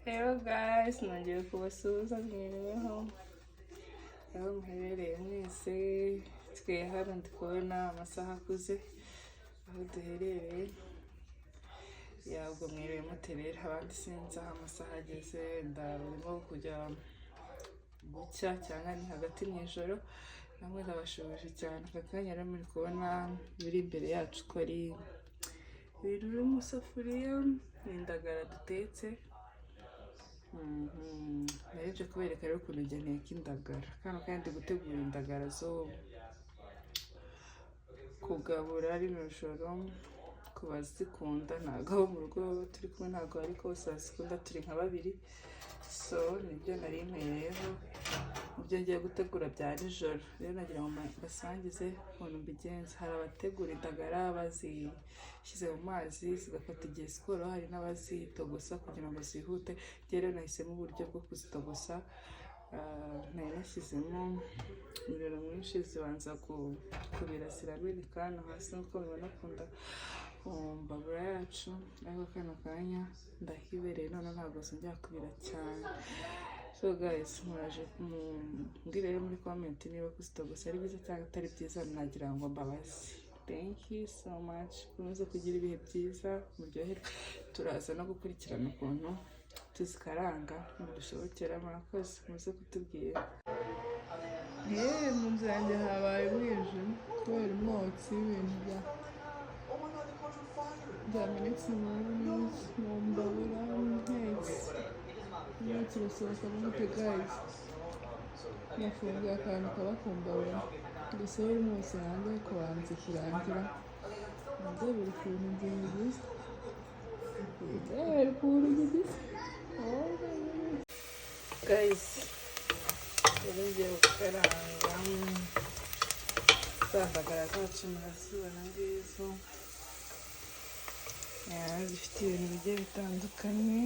Hello guys, nongeye kubasuhuza. Mwiriweho aho muherereye mwese. Twe hano ndi kubona amasaha akuze aho duherereye. Yabwo mwiriwe mute rero? Abandi sinzi aho amasaha ageze, wenda barimo kujya gucya cyangwa ni hagati mu ijoro. Namwe ndabashoboje cyane. Aka kanya rero muri kubona biri imbere yacu ko ari ibintu biri mu isafuriya, ni indagara dutetse. Naje kubereka rero ukuntu njye nteka indagara. Kano kandi ndi gutegura indagara zo kugabura rino joro ku bazikunda. Ntabwo abo mu rugo turi kumwe, ntabwo ariko bose bazikunda, turi nka babiri. So nibyo nari mpereyeho ibyo ngiye gutegura bya nijoro. Rero nagira ngo mbasangize ukuntu mbigenza. Hari abategura indagara bazishyize mu mazi zigafata igihe zikoroha, hari n'abazitogosa kugira ngo zihute. Njye rero nahisemo uburyo bwo kuzitogosa. Nari nashyizemo umuriro mwinshi, zibanza kubira, zirameneka hano hasi nk'uko mubibona ku mbabura yacu. Ariko kano kanya ndahibereye, none ntabwo zongera kubira cyane. So guys, muraje mumbwire rero muri comment niba kuzitogosa ari byiza cyangwa atari byiza. Nagira ngo mbabaze. Thank you so much, mukomeze kugira ibihe byiza, muryoherwe. Turaza no gukurikirana ukuntu tuzikaranga nibidushobokera. Murakoze, muze kutubwira. Yewe, mu nzu yanjye habaye umwijima kubera umwotsi w'ibintu byamenetse mu mbabura ntetse. Umwotsi urasohoka gute guys? Nafunguye akantu kaba ku mbabura, gusohora umwotsi hanze kubanza kurangira. Ndebera ukuntu inzu imeze, ndebera ukuntu inzu imeze. Guys, rero ngiye gukaranga za ndagara zacu, murazibona ngizo. Zifite ibintu bigiye bitandukanye,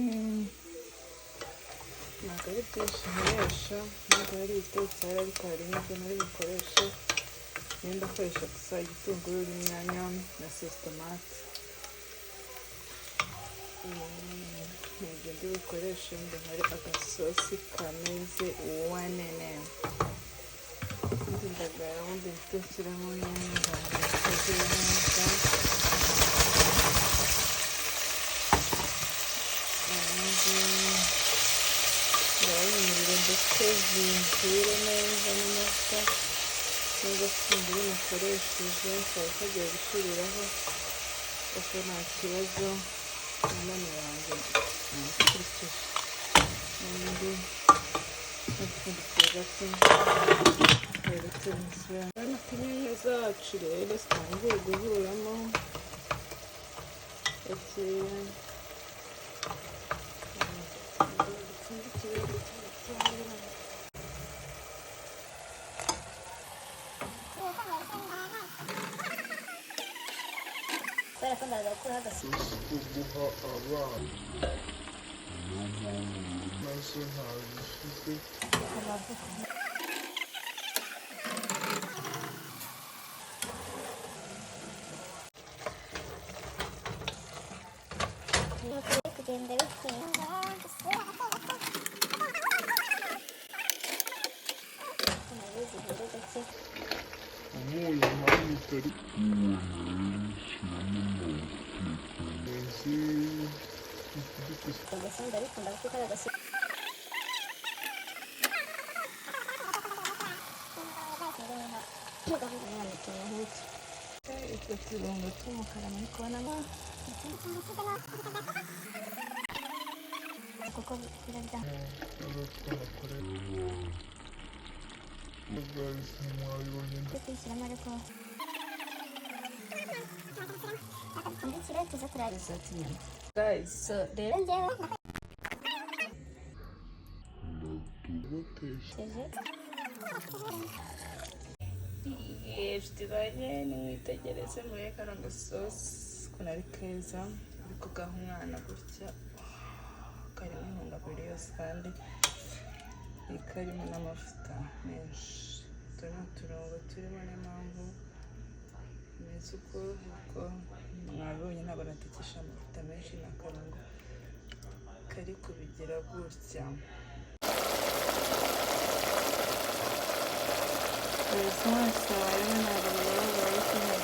ntabwo ari byinshi nkoresha, ntabwo ari ibitetse hari, ariko hari n'ibyo nari bukoreshe. Niyo ndakoresha gusa igitunguru n'inyanya na sauce tomate, nibyo ndi bukoreshe ngo nkore agasosi kameze wanene. Izi ndagara ubundi mfite nshyiramo inyanya ziteguye neza, ubundi ndabona umuriro ndetse zihure neza n'amavuta n'agatunguru nakoresheje kaba kagiye gushiriraho, ariko nta kibazo, nanone yanjye nakurikije. Ubundi napfundikiye gato, weretse urabona ko inyanya zacu rero zitangiye guhuramo gakeya. Dupfundikire gatoya. Kubera ko ndaza gukuraho agasi Guha abana nazo ntabishyize. Amavuta. Nuko biri kugenda bitinda, nazo zihere gake. Umunyu mpamvu itari Agasi ndabikunda kuko ari agasi Utwo turungo tw'umukara muri kubonamo kuko birarya. Mwabibonye. Kuyishyiramo ariko dupfundikire tuze turariza. Guys, So rero njyewe Batesha. teje. Inshuti zanjye, nimwitegereze murebe kano gasosi ukuntu ari keza. Uri kugaha umwana gutya, karimo intungamubiri yose kandi karimo n'amavuta menshi. Utu ni uturongo turimo, niyo mpamvu bimeze uko. Kuko mwabibonye, ntabwo natekesha amavuta menshi, ni akarongo. Kari kubigira gutya. Esanse wayo ntabwo bigaragara, ariko nta